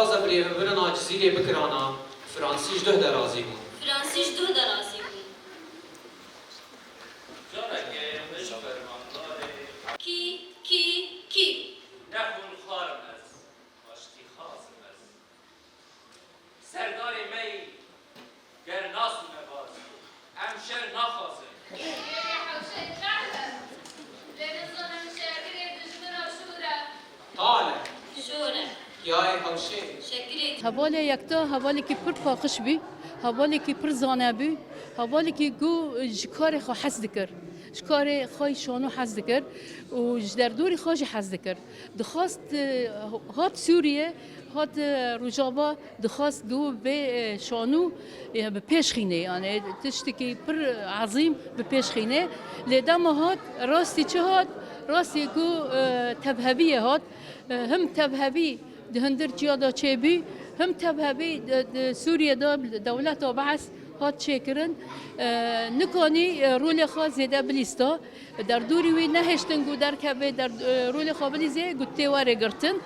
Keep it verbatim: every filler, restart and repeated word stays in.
Dixwaze bi rêvebirin a Cizîrê bikirana, Fransî ji duh de razî bû. Fransî ji duh de razî bû. Careke min ji fermandarê. Kî, kî, kî? Nexwin xwarim ez, aştîxwaz im ez. Serdarê me yî ger nas û nebaz, em şer naxwazin. Ê hewşê çar be. Lê nizanim şekirê dijmina şûr e. Qale, Şûr e. yayê hewşê. Şekirê Hevalê yekta hevalekî pir paqij bû, hevalekî pir zane bû, hevalekî ku ji karê xwe hez dikir, ji karê xwe yî şano hez dikir û ji derdorî xwe jî hez dikir. Dixwast, e, hat Sûriye, hat, e, Rojava, dixwast ku vê, e, şano, e, bi pêş xînê, yani tiştekî pir ezîm bi pêş xînê. Lê dema hat, rastî çi hat? Rastî ku, e, tevheviyê hat. E, him tevhevî di hundir ciya de çêbû, him tevhevî di, di Sûriye de dewleta Bees hat çêkirin. E, nikanî, e, rolê xwe zêde bilîsta. Derdorî wî nehêştin ku derkeve der, e, rolê xwe bilîzê, ku tê were girtin.